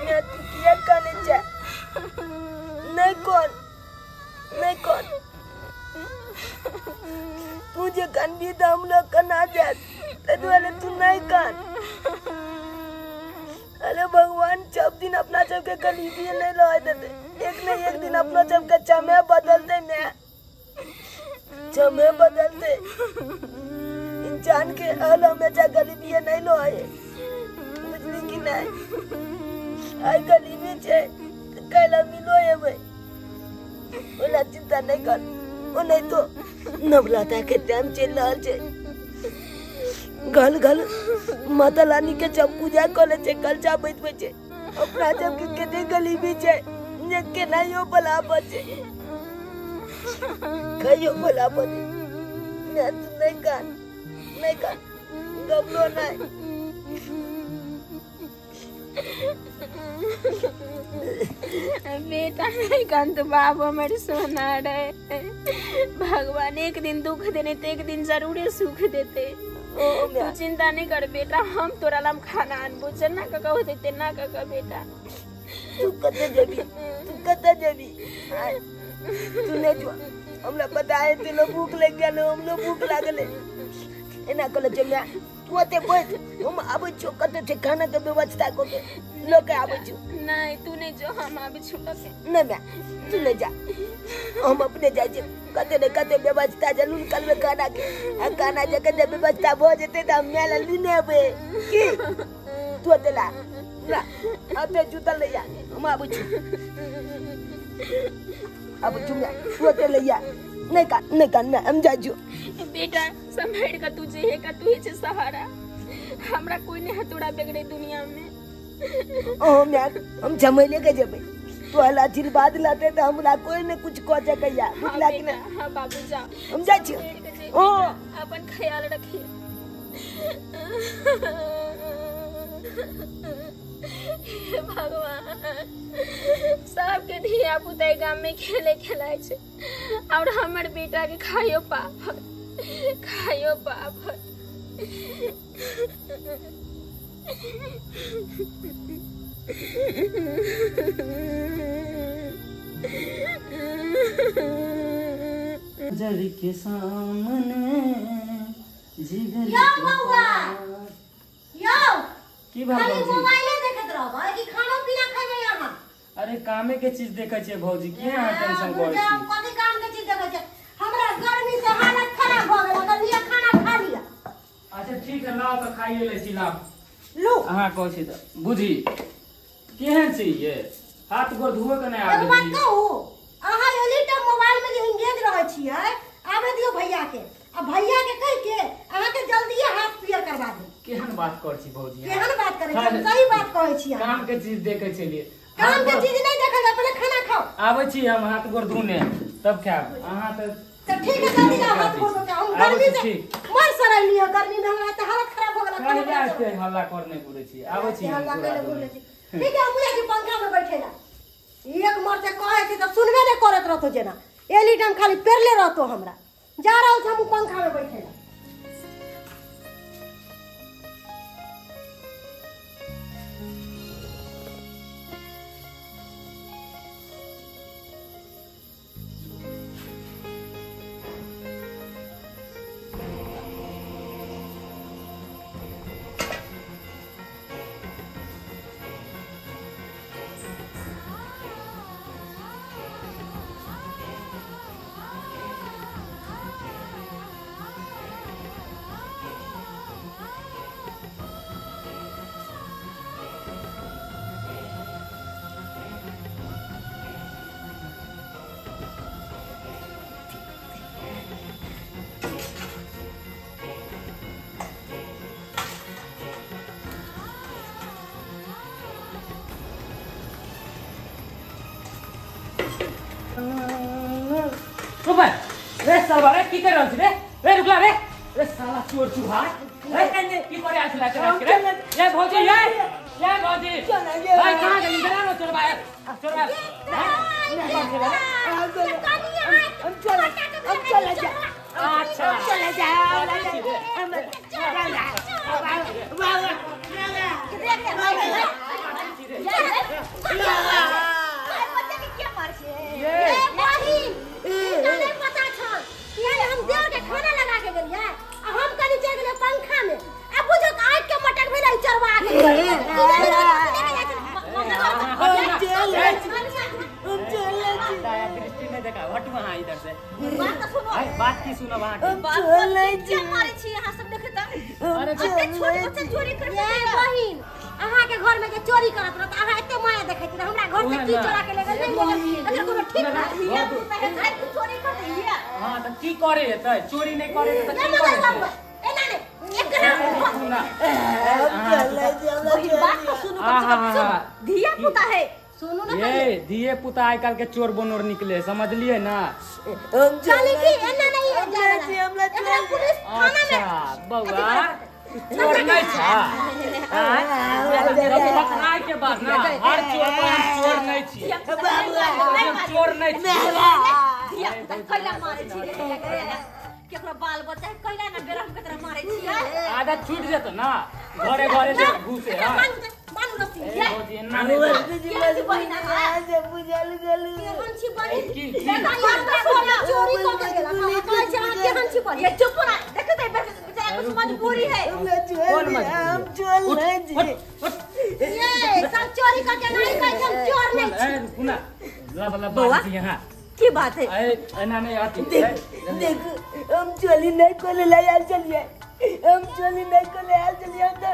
मैं तू किया काने छे? नहीं कौन, नहीं कौन, तू जे कानबी त हम लोग कना जात, ताहि दुआरे तू नहीं कान। अरे भगवान सब दिन अपना सबके गरीबी नहीं रह देते, एक न एक दिन अपना सबके चमे बदलते ने, चमे बदलते। इंसान के हाल हमेशा गरीबी नहीं रहे, बुझली कि नहीं? आई गरीबी छे काल्हि मिलो एबै, ओला चिंता नहीं कर। ओ नहीं तो नवरात्रा के टाइम चलि रहल छै, घर घर माता रानी के सब पूजा करे छै, कलशा बैठबै छै। अपना सबके कते गरीबी छै जे केनाहियो बलाबऽ छै, कहियो बलाबऽ छै। तू नहीं कान, नहीं कान, घबरो नहीं। बेटा नहीं कान तो बाबू हमर सोना रे। भगवान एक दिन दुख देने तो एक दिन जरूरे सुख देते। तू चिंता नहीं कर बेटा, हम तोरा लाम खाना आनबो, जेना कका होते तेना कका बेटा। तू कते जेबी, तू कते जेबी? तू नहीं जो हमरा पता है तू भूख लग गेल, हमरो भूख लागल। एना कहले छै माय तू ओते बैठ, हम आबै छियौ, कते छै खाना के व्यवस्था कऽ के लऽ के आबै छियौ। नहीं तू नहीं जो, हम आबै छियौ लऽ के। नहीं माय तू ले जा, हम अपने जाइ छियै। कते ने कते व्यवस्था जरूर करबै खाना के, आ खाना जे कते व्यवस्था भऽ जेतै तऽ हम माय लए लेने अयबै। की तू ओते ला ला, ओते जूता ले जा, हम आबै छियौ, आबै छियौ माय, तू ओते ले जा। नहीं कान, नहीं कान माय, हम जाइ छियौ। बेटा संभाल का तू जे का तू ही छे सहारा, हमरा कोई नहीं हथौड़ा बिगड़े दुनिया में। ओ माय हम जमैले के जेबै, तो आशीर्वाद लाते तो हमरा कोई ने कुछ कह सकैया, बुझला कि नहीं? हां बाबू जा, हम जाइ छियौ। ओ अपन ख्याल रखिए। भगवान सबके धिया पुता गाम में खेले खेलाय छै और हमर बेटा के खाइयो पाप, खाइयो पाप। नजर के सामने जिगर यो बउआ यो की भा खाली भौजी? मोबाइले देखत रहबै कि खाना पीना खैबै अहाँ? अरे कामे के चीज देखै छियै भौजी, किया अहाँ टेंशन करै छी? कथी काम के चीज देखै छियै? हमरा गर्मी से हालत खराब भ गेल, अगर लिअ खाना खा लिअ। अच्छा ठीक है, लाओ तऽ खाइए लै छी, लाओ। लू अहाँ कहै छी तऽ बुझी केहन छी ये, हाथ गोर धोए के नहि एगो आबै बात छी। कहू, अहाँ एनी टाइम मोबाइल में जे एंगेज रहै छियै, आबे दियौ भैया के, आ भैया के कहि के अहाँ के जल्दीए हाथ पियर करवा देब। केहन बात करै छी भौजी? केहन बात करै छी? हम सही बात कहै छी। अहाँ काम के चीज देखै छलियै। काम के चीज नहीं देखल जाय, पहिले खाना खाओ। आबै छी हम हाथ गोर धोने तब खायब। अहाँ तऽ तऽ ठीक है, जल्दी जाओ हाथ गोर धो के। हम आबै गर्मी छी, से ठीक। मर सड़ैली है गर्मी में, हमरा तऽ हालत खराब हो गेल। खाना खाली बना एते हल्ला करने घुरै छी। आबै छी हम हल्ला गोर करे धोने। घुरै छी। ठीक है, हम जाइ छी पंखा में बैठेला। एक मर से कहै छी तऽ सुनबे नहि करैत रहतो, जेना एनी टाइम खाली पेरले रहतो। हमरा जा रहल छी हम पंखा में बैठेला। रे साला रे की कर रहल छी रे? रे रुकला रे, रे साला चोर चुहार रे। की करे आयल छलै रे ये भौजी ये ये भौजी भाई कहां गेली जरा नो चोरबा चोरबा हम चल हम चल जा अच्छा चल जा हम हम देवर के खाना लगा के गेलियै आ हम कनी चलि गेलियै पंखा में आ बुझो आँख के मटक भेलै चरवा के दृष्टि नहीं देखा हट वहां इधर से बात तो सुनो बात की सुनो वहां की बात क्या मारे छी अहाँ सब देखे त अरे छोट बच्चा चोरी कर ये बहिन अहाँ के घर में जे चोरी करत रहत अहाँ एते माया देखैत रह हमरा घर से की चोरा के ले गेल नहीं एकर कोनो ठीक ना हिया पुता है आज चोरी कर हिया हां त की करे हेतै चोरी नहीं करे त की करे ए ना ने एकरा सुना बहिन बात तो सुनो कम से कम सुनो धिया पुता है सुनो ना ये दिए पुता आजकल के चोर बनोर निकले समझलिए ना हम चली की एना नहीं एकरा पुलिस थाना में अच्छा बउआ चोर नहीं छा पकड़ाय के बाद ना हर चोर पर हम चोर नहीं छी हम चोर नहीं छी धिया पुता कैला मारे छी केकरो बाल बच्चा कैला ना बेरहम के तरह मारे छी आदत छूट जेतो ना घरे घरे जे घुसे हां बानू रस्सी ए भौजी एना नहीं बुझल गेल केहन छी बहिन की चोरी क के गेला कहै छै अहाँ केहन छी बहिन ये चुप ना देखत है बेचारा कुछ मजबूरी है कौन हम चोर नहीं छी ये सब चोरी क के नहीं कहै छै हम चोर नहीं छी ए रुकू ना ला ला बात यहां की बात है ए एना नहीं आती देख देख हम चोरी नहीं कोले ले आयल चलिए हम चोरी नहीं कोले आयल चलिए हम तो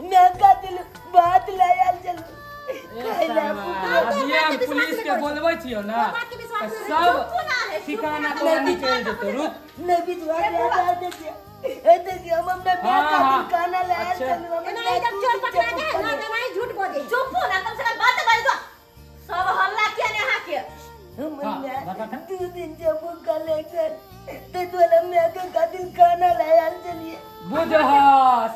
मैं का दिल बात ले आयल चलू अभी हम पुलिस के बोलबै छियो ना सब ठिकाना तोरा निकल जेतो रुक नहीं विश्वास नहीं देखिए ए देखिए हम अपने मैं का ठिकाना ले आयल चलू हम एना जब चोर पकड़ा जाए ना त नहीं झूठ बोले चुप हो ना कम से कम बात बात दो सब हल्ला किया ने अहाँ के हम दो दिन जब कल कर ते तोला मैं के कातिल खाना ले आयल चलिए बुझ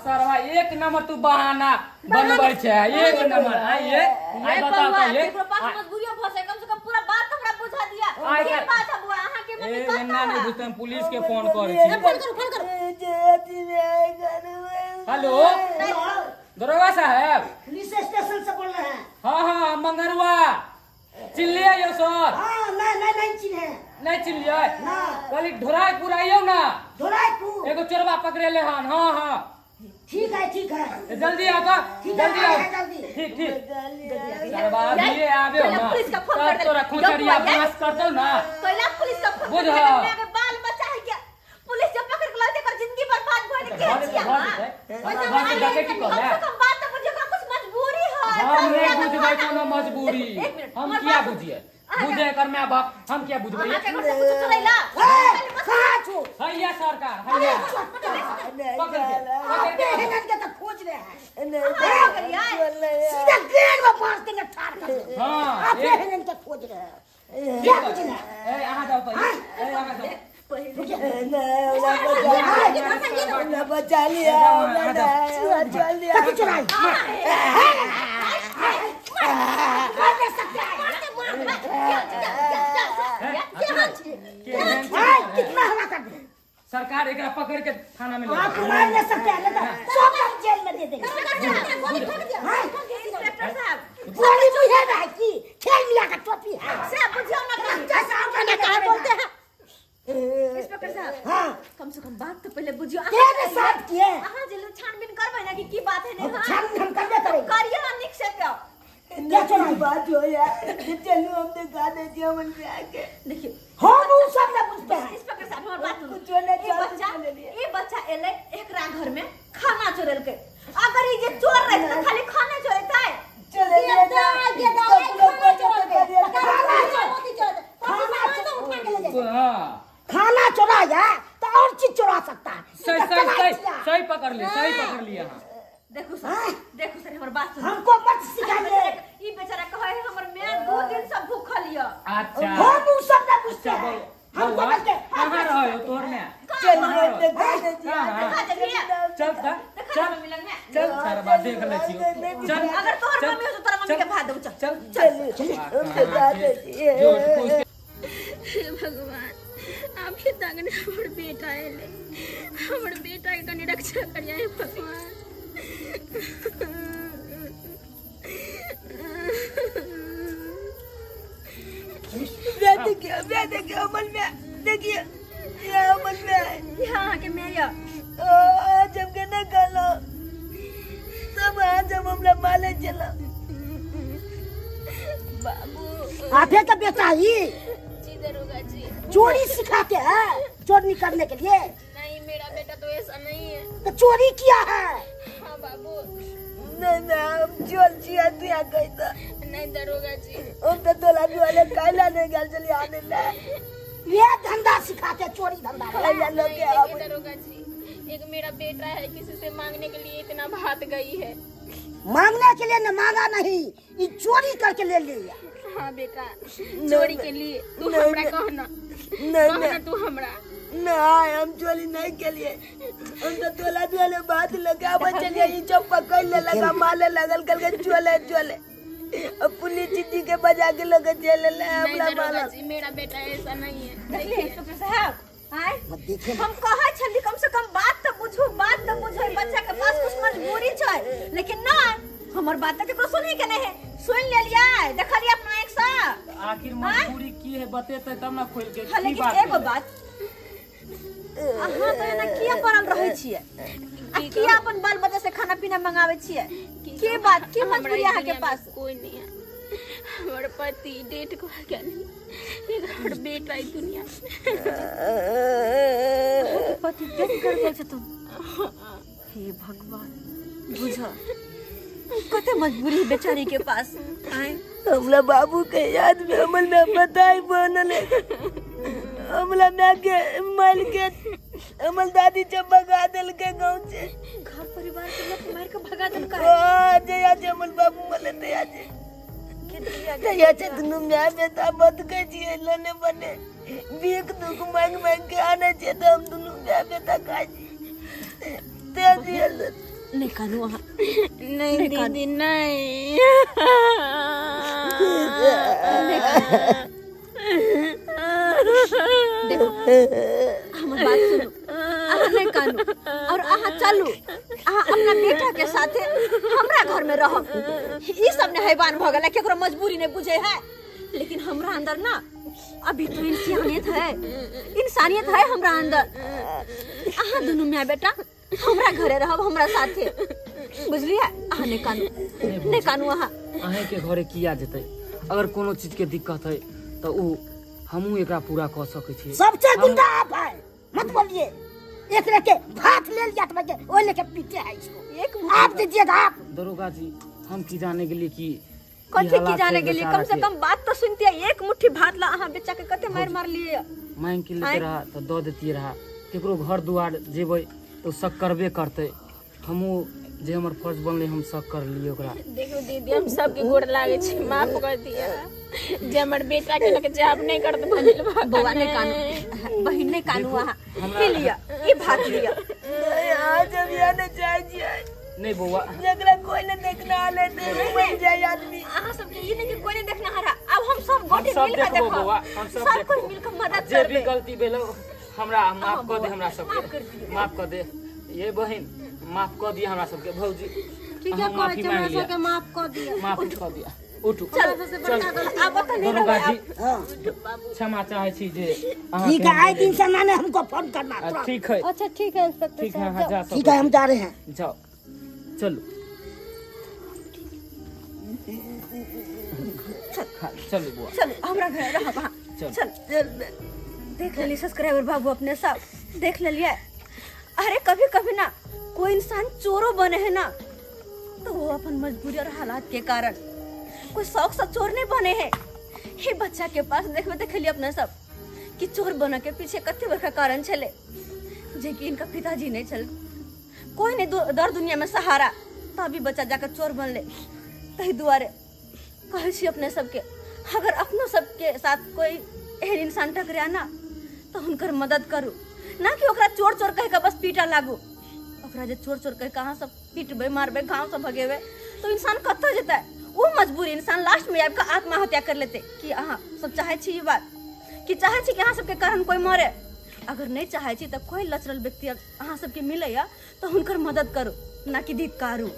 सरवा एक नंबर तू बहाना बनबै छै एक नंबर आइए आई बताओ त ये केकरो पास मजबूरी भ सके कम से कम पूरा बात हमरा बुझा दिया की बात है बुआ अहाँ के मम्मी ए एना नहीं बुझते हम पुलिस के फोन करै छी फोन करू फोन करू हेलो दरोगा साहब पुलिस स्टेशन से बोल रहे हैं। हां हां मंगरवा चिल्लिए यो सर। हां नहीं नहीं नहीं चिन्हे नहीं चिल्लिए ना कहली ढोरायपुर आइयो ना ढोरायपुर एगो चोरबा पकड़ेले हन। हां हां ठीक है ठीक है जल्दी आओ तो जल्दी आओ जल्दी ठीक ठीक सरवा अभी आबे हो ना पुलिस का फोन कर दे तोरा खोचरिया पास कर दो ना कैला पुलिस का फोन कर दे बाल बच्चा है क्या पुलिस जब पकड़ के लाते कर जिंदगी बर्बाद भइल के छिया डकैती कम से कम बात तो बुझे कुछ मजबूरी है हम नहीं बुझबै कोनो मजबूरी हम किया बुझिए बुझे कर मैं बाप हम क्या बुझबै अहाँ के घर से कुछ चोरैला कहां छो हैया सरकार हैया पकड़ के पकड़ के हेनन के तो खोज रहे हैं नहीं सीधा ग्रेड में फांस देंगे ठाड़ कर हां आप हेनन के खोज रहे हैं क्या बुझना ए अहाँ जाओ पहिले ए अहाँ जाओ नहीं बचा लिया चल लिया चुराई कितना हवा कर दे सरकार एकरा पकड़ के थाना में ले आप मार ले सकते हैं सब लोग जेल में दे देंगे। इंस्पेक्टर साहब गोली बुझे रहा है कि खेल मिला का टोपी है से बुझियो ना क्या बोलते हैं इंस्पेक्टर साहब। हां कम से कम बात तो पहले बुझियो के साथ किए अहाँ जे लोग छानबीन करबै ना कि की बात है ने। हां छानबीन हम करबे करेंगे करियो ना निक से क्यों क्या चोराई बात हो यार चलो हम दिखा दे दिया मन से आके देखिए हम उ सब ना बुझते हैं। इंस्पेक्टर साहब हमर बात सुनू कुछ ना ई बच्चा एले एकरा घर में खाना चोरेलकै अगर ई जे चोर रहे त खाली खाना चोरेतै चले ये दाई खाना चोरलकै खाना उठा के ले जाए। हां खाना चोराया तो और चीज चुरा सकता है। सही सही सही सही पकड़ लिया सही पकड़ लिया। हां देखो सर, देखो सर हमर बात सुनो, हमको मत सिखाइए। ई बेचारा कहे हमर मैं 2 दिन से भूखल य। अच्छा हम उ सब ना पूछते हैं, हमको बोलते कहां रहो तोर में चल चल चल चल सारा देख ले छियो चल अगर तोहर मम्मी हो तो तोरा मम्मी के भात देबो चल चल चल हे भगवान अभी तक ने हमर बेटा एले हमर बेटा के कनी रक्षा करिया हे भगवान। मैं देखिए अमल में देखिए ये अमल में यहाँ के मैं या जब के न गलो सब आज हम हमरा माले चला बाबू आपे का बेटा ही जी दरोगा जी चोरी सिखाते हैं चोरी करने के लिए। नहीं मेरा बेटा तो ऐसा नहीं है। तो चोरी किया है। हाँ बाबू। नहीं नहीं हम चोर जिया तू यहाँ गई था। नहीं दरोगा जी हम तो तोला भी वाले कायला नहीं गल चली आने ले ये धंधा सिखाते चोरी धंधा। दरोगा जी एक मेरा बेटा है किसी से मांगने के लिए इतना भात गई है। मांगने के लिए न मांगा नहीं ये चोरी करके ले लिया। हाँ बेटा चोरी के लिए तू हमरा कहना नहीं तू हमरा नहीं हम चोरी नहीं के लिए हम तो तोला भी वाले बात लगा चलिए ये जब पकड़ ले लगा माले लगल कल के चोले चोले अब पुलिस जी के बजा के लगे जेल ले हमरा माला। जी मेरा बेटा ऐसा नहीं है। देखिए इंस्पेक्टर साहब आए हम कहै छली कम से कम बात तो बुझू बात तो बुझू बच्चा के पास कुछ मजबूरी छै लेकिन ना हमर बात त केकरो सुनै के नहीं है। सुन ले लिया देखलिए अपना एक सा आखिर मजबूरी की है बतेते तब ना खोल के की बात। लेकिन एगो बात अहाँ तो एना किया पड़ल रहै छियै आ किया अपन बाल बच्चा से खाना पीना मंगावे छियै के बात की मजबूरी अहाँ के पास? कोई नहीं है हमर पति डेट को गया नहीं एक हमर बेटा ई दुनिया पति डेट कर गेल छै तुम। हे भगवान बुझ कते मजबूरी बेचारी के पास। आए हमला बाबू के याद में हमल में बताई बनल हमला मैं के माल के हमल दादी जब भगा देल के गांव से घर परिवार के लोग मार के भगा देल का। हां जया जमल बाबू मले ते आज के आज दुनु मैं बेटा बद के जिए लने बने भीख दुख मांग मांग के आने छे तो हम दुनु मैं बेटा का जी ते जियल नहीं कानू वहाँ नहीं दीदी नहीं देखो हमर बात सुनू अहाँ नहीं कानू और अहाँ चलू अहाँ अपना बेटा के साथे हमरा घर में रहब। ई सब ने हैवान भ गेल केकरो मजबूरी नहीं बुझे है लेकिन हमरा अंदर ना अभी तो इंसानियत है इंसानियत है हमरा अंदर। अहाँ दुनू माय बेटा हमरा घरे रहब हमरा साथे बुझलिए। अहाँ नहीं कानू नहीं कानू अहाँ अहें के घरे किया जेतै अगर कोनो चीज के दिक्कत है तो उ हमहू एकरा पूरा क सकै छी। सबसे गुंडा आप है मत बोलिए एक लेके भात ले लिया तो ओ लेके पीते है इसको एक आप दीजिएगा आप। दरोगा जी हम की जाने के लिए की कथी की जाने के लिए कम से कम बात तो सुनती है। एक मुट्ठी भात ला अहाँ बेचा के कते मार मार लिए मांग के लेते रहा तो the देती रहा केकरो घर दुआर जेबै तो शक करबे करते हमहू जे हमर फर्ज बनले हम शक कर लिए ओकरा। देखो दीदी हम सबके गोड़ लागे छी माफ कर दिया जे हमर बेटा के लगे जाब नहीं करत भइल बौआ नहीं कानू बहिन नहीं कानू अहाँ के लिया ई भात लिया नहीं आज हम यहाँ नहीं जाए जी नहीं बौआ जकरा कोई नहीं देखना आले ते मर जाए आदमी। अहाँ सब के ई नहीं कि कोई नहीं देखना हरा अब हम सब गोटे मिल के देखो हम सब कोई मिल के मदद जे भी गलती भेलो हमरा माफ कर दे हमरा सबके माफ कर दे ये बहिन माफ कर दिया हमरा सबके भौजी ठीक है कहै छै हमरा सबके माफ कर दिया माफ कर दिया उठू चल चल आब त नहीं दरोगा जी क्षमा चाहे छी जे ठीक है आए दिन से नाने हमको फोन करना ठीक है। अच्छा ठीक है इंस्पेक्टर साहब ठीक है हम जा रहे हैं जाओ चलो चलो बुआ चल हमरा घर रहब अहाँ चल चल देख लेली सब्सक्राइबर बाबू अपने सब देख लेलिए। अरे कभी कभी ना कोई इंसान चोरो बने है ना तो वो अपन मजबूरी और हालात के कारण कोई शौक से चोर नहीं बने है। हे बच्चा के पास देखबे देखलिए अपने सब कि चोर बने के पीछे कते बड़का कारण छले जे कि इनका पिताजी नहीं छल कोई नहीं दर दुनिया में सहारा तभी बच्चा जाकर चोर बनले। तही दुआरे कहै छी अपने सबके अगर अपनो सबके साथ कोई एहन इंसान टकरा ना तो हुनकर मदद करू, ना कि ओकरा चोर चोर कह के बस पीटा लागू। ओकरा जे चोर चोर कह के अहाँ सब पीटबै मारबै गाँव से भगेबै तो इंसान कतऽ जेतै? वो मजबूरी इंसान लास्ट में आबि कऽ आत्महत्या कर लेतै। कि अहाँ सब चाहै छी ई बात? कि चाहै छी कि अहाँ सबके कारण कोई मरे? अगर नहीं चाहै छी तऽ कोई लचरल व्यक्ति अहाँ सबके मिलैया तो हुनकर मदद करू, ना कि धिक्कारू।